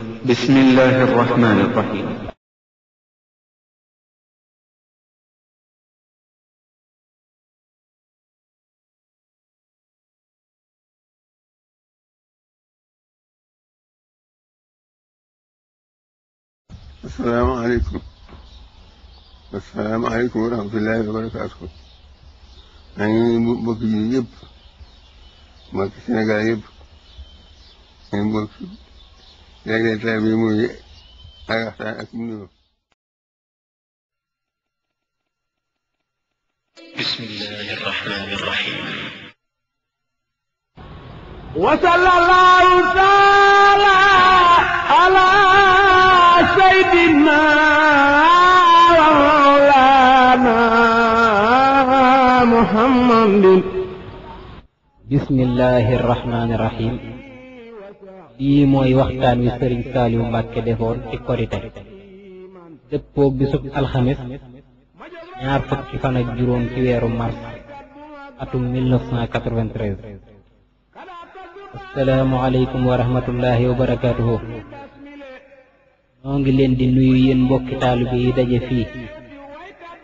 بسم الله الرحمن الرحيم. السلام عليكم ورحمة الله وبركاته. maa ngi bokk yi yëpp mbokk Sénégal yëpp maa ngi bokk léeg-léeg taal bi muy ay waxtaan ak nuyoo. bismillahi rahmani rahim. wa sallallahu taala ala sayyidina Muhammadin. bismillahi rahmaani rahim. lii mooy waxtaan wi sëriñ Saaliw Mbàkke defoon ci korite dëppoog bisub alxamis ñaar fukki fan ak juróom ci weeru mars atum 1993. assalaamu aleykum wa rahmatullahi wa barakaatuhu. noo ngi leen di nuyu yéen mbokki taalibe yi daje fii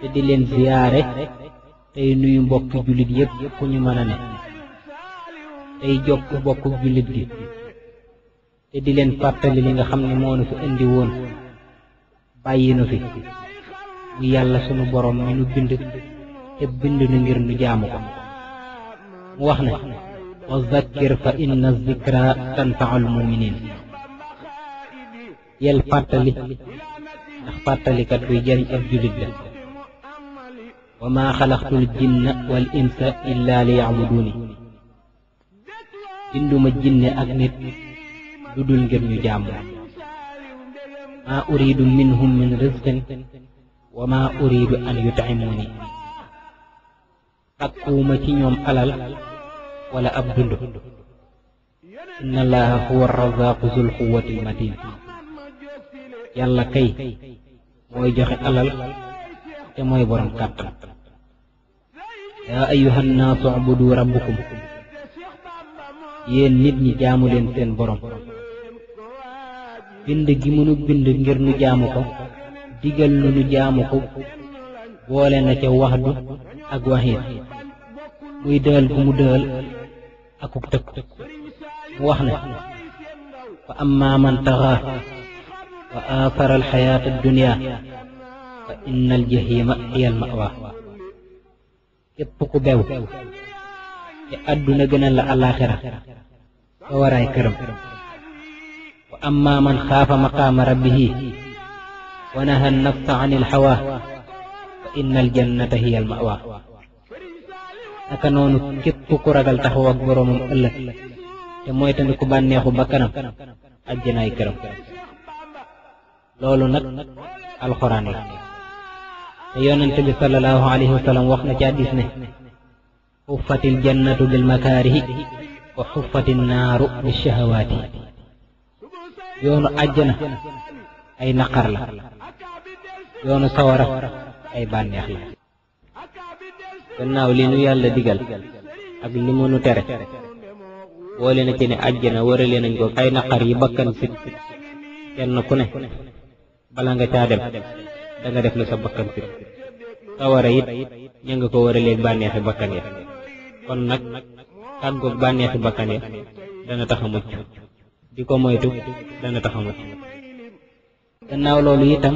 te di leen ziyaare tey nuyu mbokki jullit yépp fu ñu mën a ne tey jokk bokku jullit gi te di leen fàttali li nga xam ne moo nu fi indi woon bàyyi nu fi mu yàlla sunu borom mi nu bind te bind nu ngir nu jaamu ko. mu wax ne wa zakkir fa inna zikra tanfaul muminin. yel fàttali ndax fàttalikat kuy jariñ ab jullit la. wa maa xalaqtul jinna wal insa illa li yacbuduuni. binduma jinne ak nit lu dul ngir ñu jaamu. maa uridu minhum min rizqin wa maa uridu an yutcimuuni. takkuwuma ci ñoom alal wala ab dund. inna allaha huwa arrazaaqu zul quwwati almatin. yàlla kay mooy joxe alal te mooy borom kàttan. yaa ayyuha nnaasu ubudu rabbakum. yéen nit ñi jaamu leen seen borom. bind gi mënu bind ngir nu jaamu ko digal nu nu jaamu ko boole na ca waxdu ak waxiit muy dëal bu mu dëal akuk tëkk. mu wax ne fa amma man taxaa wa aafara alxayaata addunya fa inna aljahima hiya almawa. képp ku bew te àdduna gënal la àllaaxira fa waraay këram. wa amma man xaafa maqaama rabbihi wa naha nafsa an ilhawa fa inna aljannata hiya almawa. naka noonu képp ku ragal taxaw ak boroomam ëllëg te moytandiku bànneexu bakkanam àjjanaay këram. loolu nag alxuraan la te yonente bi sallallahu alayhi wa sallam wax na ci hadiis ne xuffatil jannatu bil makaarihi wa xuffatin naaru bi shahawaati. yoonu àjjana ay naqar la yoonu sawara ay bànneex la. gannaaw li nu yàlla digal ak li mu nu tere boole na ci ne àjjana wërale nañ ko ay naqar yi bakkan sit kenn ku ne bala nga caa dem da nga def lu sa bakkan sit. sawara it ña nga ko wëraleeg bànneexi bakkan ya. kon nag tàggoog bànneexi bakkan ya dana tax a mucc di ko moytu dana tax a mucc. gannaaw loolu itam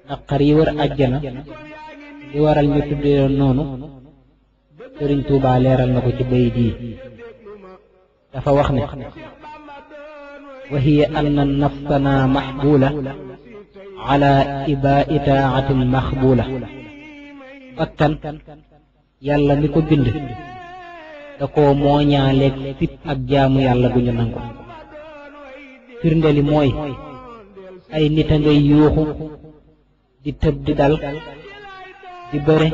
naqar yi wër àjjana di waral ñu tuddee noonu Sëriñ Tuubaa leeral na ko ci bayit yi. dafa wax ne wa hiya anna nafsana maxbuula ala ibaa'i taatin maxbuula. bakkan yàlla mi ko bind da koo mooñaaleeg sip ak jaamu yàlla duñu nangu. firndeli mooy ay nit a ngay yuuxu di tëb di dal di bëre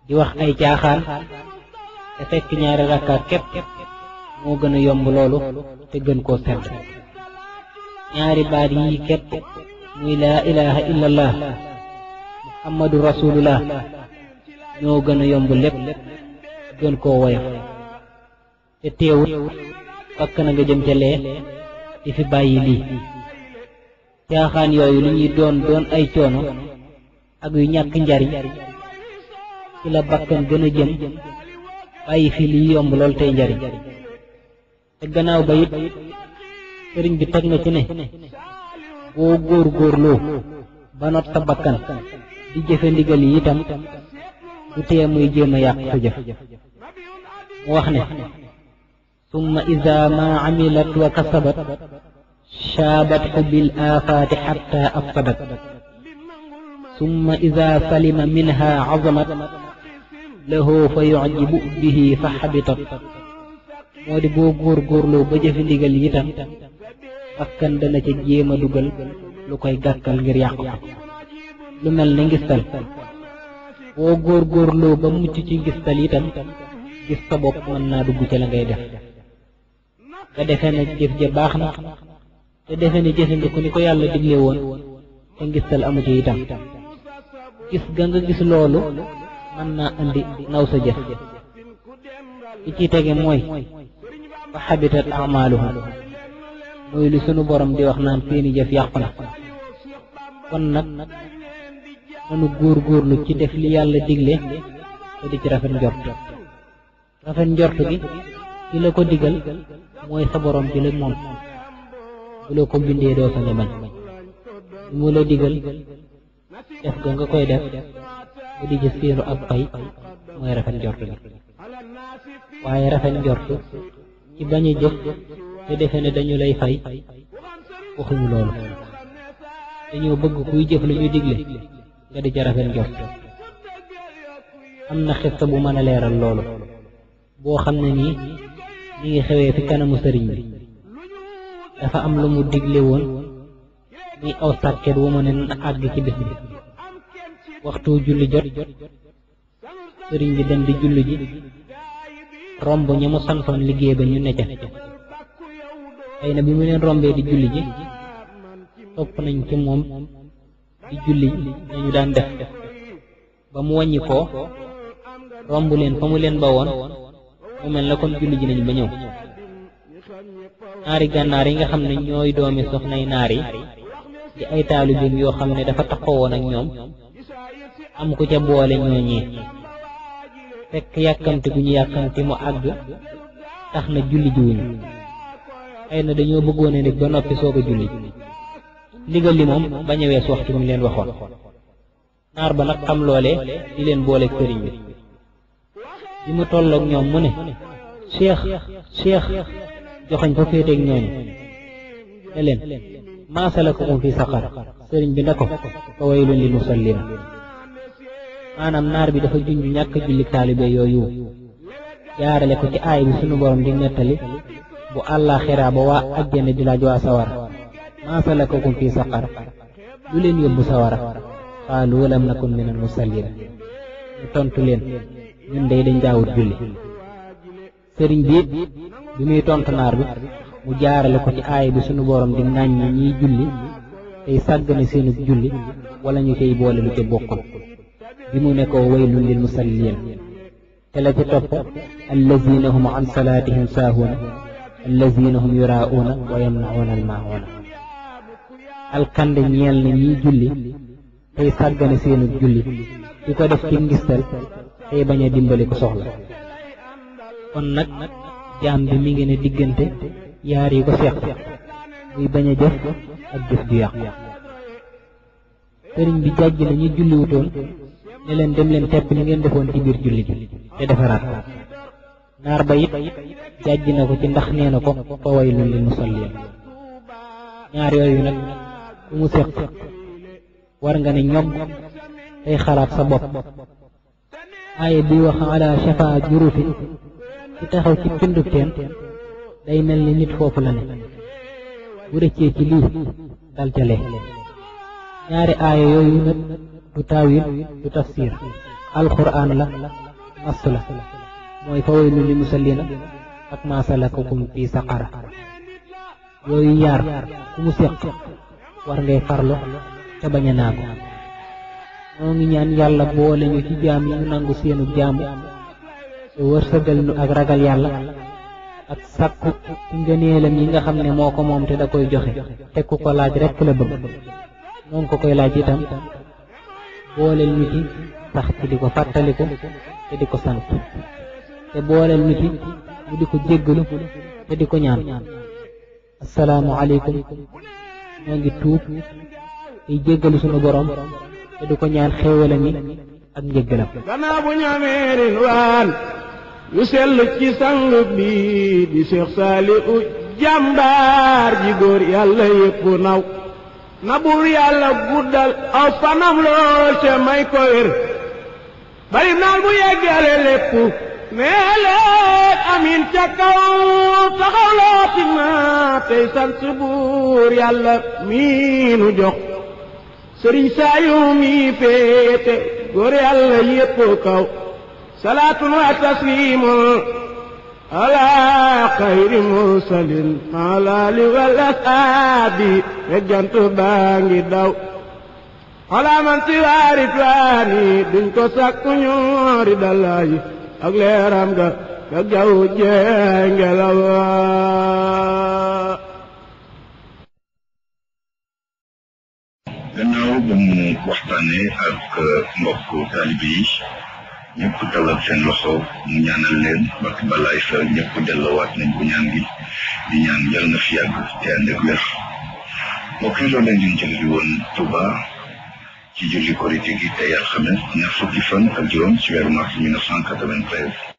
di wax ay caaxaan te fekk ñaari rakkaat képp moo gën a yomb loolu te gën koo sedd. ñaari baat yi képp muy laa ilaha illallah muhammadu rasulullah ñoo gën a yomb lépp gën koo woyof te teewut fakk na nga jëm ca lee di fi bàyyi lii caaxaan yooyu lu ñuy doon ay coono ak yu ñàkk njariñ ci la bakkan gën a jëm bàyyi fi liy yomb lool tey njariñ te gannaaw ba it sëriñ bi teg na ci ne boo góor-góorloo ba not sa bakkan di jëfe ndigal yi itam du tee muy jéem a yàq sa jëf mu wax ne summa ida ma amilat wa kasabat shaabathu bil aafaati xatta afsadat summa ida salima minha azamat lahu fa yujibu bihi fa xabitat moo di boo góor-góorloo ba jëfe ndigal yi itam bakkan dana ca jéem a dugal lu koy gàkkal ngir yàq ko lu mel ne ngistal boo góor-góorloo ba mucc ci ngistal itam gis sa bopp mën naa dugg ca la ngay def nga defe ne jëf ja baax na te defe ne jëfe nga ko ni ko yàlla digle woon te ngistal amu ci itam gis ga nga gis loolu mën naa andi naw sa jëf li ci tege mooy fa xabitat amaaluhum mooy li sunu borom di wax naan seeni jëf yàqu na kon nag nanu góor-góorlu ci def li yàlla digle te di ci rafet njort gi ki la ko digal mooy sa borom bi la moom bu la ko bindee doo sañ a bañ li mu la digal def ga nga koy def bu di ci séenu ak fay mooy rafet njort gi waaye rafet njort ci bañ a jëf te defe ne dañu lay fay waxuñu loolu dañoo bëgg kuy jëf lu ñu digle nga di ca rafet njort am na xista bu mën a leeral loolu boo xam ne nii mi ngi xewee fi kanamu sëriñ bi dafa am lu mu digle woon muy aw sàkket wu ma ne na àgg ci bis bi waxtu julli jot sëriñ bi dem di julli ji romb ña mu santoon liggéey ba ñu necca xëy na bi mu leen rombee di julli ji topp nañ ci moom di julli nañu daan def ba mu wàññi ko romb leen fa mu leen ba woon mu mel na kon julli ji nañ ba ñëw naari gànnaar yi nga xam ne ñooy doomi soxnay naar yi di ay taalibeem yoo xam ne dafa taxawoon ak ñoom am ku ca boole ñooñee fekk yàkkamti gu ñu yàkkamti mu àgg tax na julli jiwuñu xëy na dañoo bëggoone nit ba noppi soog a julli ndigal li moom ba ñëwees waxtu mu leen waxoon naar ba nag xam loole di leen booleeg sëriñ bi bi mu tolloog ñoom mu ne cheikh joxañ fa féeteeg ñooñu ne leen maa salakakum fi saqar sëriñ bi ne ko fa waylun lil musallin maanaam naar bi dafa junj ñàkk julli taalibe yooyu jaarale ko ci aay bi sunu borom di nettali bu àllaaxira ba waa ajjana di laaj waa sawara maa salakakum fi saqar lu leen yóbbu sawara qaalu lam nakun min al musallin ñu tontu leen ñun day dañ daawut julli sëriñ bi bi muy tontu naar bi mu jaarale ko ci aay bi sunu borom di ŋàññi ñiy julli tey sàggane seenu julli wala ñu koy boole lu ca bokkul bi mu ne ko waylun lil musallin te la ca topp allazina hum an salaatihim saahuuna allazina hum yuraa'uuna wa yamna'uuna al-maa'uuna alkande ñeel na ñiy julli tey sàggane seenu julli di ko def ci ngistal tey bañ a dimbali ko soxla kon nag jaam bi mi ngi ne diggante yaar yi ko seq muy bañ a jëf ak jëf ju yàqu sëriñ bi jàjj na ñi julliwutoon ne leen dem leen tepp li ngeen defoon ci biir julli gi te defaraat ko naar ba it jàjj na ko ci ndax nee na ko fa waylun lil musallin ñaar yooyu nag ku mu seq war nga ne ñoom tey xalaat sa bopp aaye bi wax ala shafa jurufin ci taxaw ci pindub teen day mel ni nit foofu la ne bu rëccee ci lii dal ca lee ñaari aaya yooyu nag du taawil du tafsir alquran la nas la mooy fa waylun lil musallina ak ma salakakum fi saqara yooyu yaar ku mu seq war ngay farlo te bañ a naagu moo ngi ñaan yàlla boole ñu ci jaam yi ñu nangu seenu jaamu te wërsëgal nu ak ragal yàlla ak sakku ci ngëneelam yi nga xam ne moo ko moom te da koy joxe te ku ko laaj rekk la bëgg noo ngi ko koy laaj itam booleel ñu ci sax ci di ko fàttaliku te di ko sant te booleel ñu ci ñu di ko jéggalu te di ko ñaan assalaamu aleykum ñoo ngi tuub tey jéggalu sunu borom te di ko ñaan xéewalam yi ak njéggalam gannaaw bu ñu amee rilwaan yu sell ci sang bi di Seex Saalihu jàmbaar ji góor yàlla yépp naw na buur yàlla guddal aw fanam lool te may ko wér bari naal bu yeggale lépp nee leen amiin ca kaw taxaw looti na tey sant buur yàlla mii nu jox sëriñ Saalihu mi féete góor yàlla yépp kaw salaatun wa tasliimun ala xayri mursalin ala li wal asaabi jant baa ngi daw ala man si waarit waani duñ ko sàkku ñoori dalayi ak leeram ga ka jaw jeengelaw gannaaw ba mu waxtaanee ak mbokk taalibe yi ñëpp dalal seen loxo mu ñaanal leen barke balaay sa ñëpp delluwaat nañ ko ñaan gi di ñaan yal na fi yàgg te ànd ak wér mbokk yi loolu lañ leen jël di woon Touba ci julli korite gi tey alxames ñaar fukki fan ak juróom ci weeru mars 1993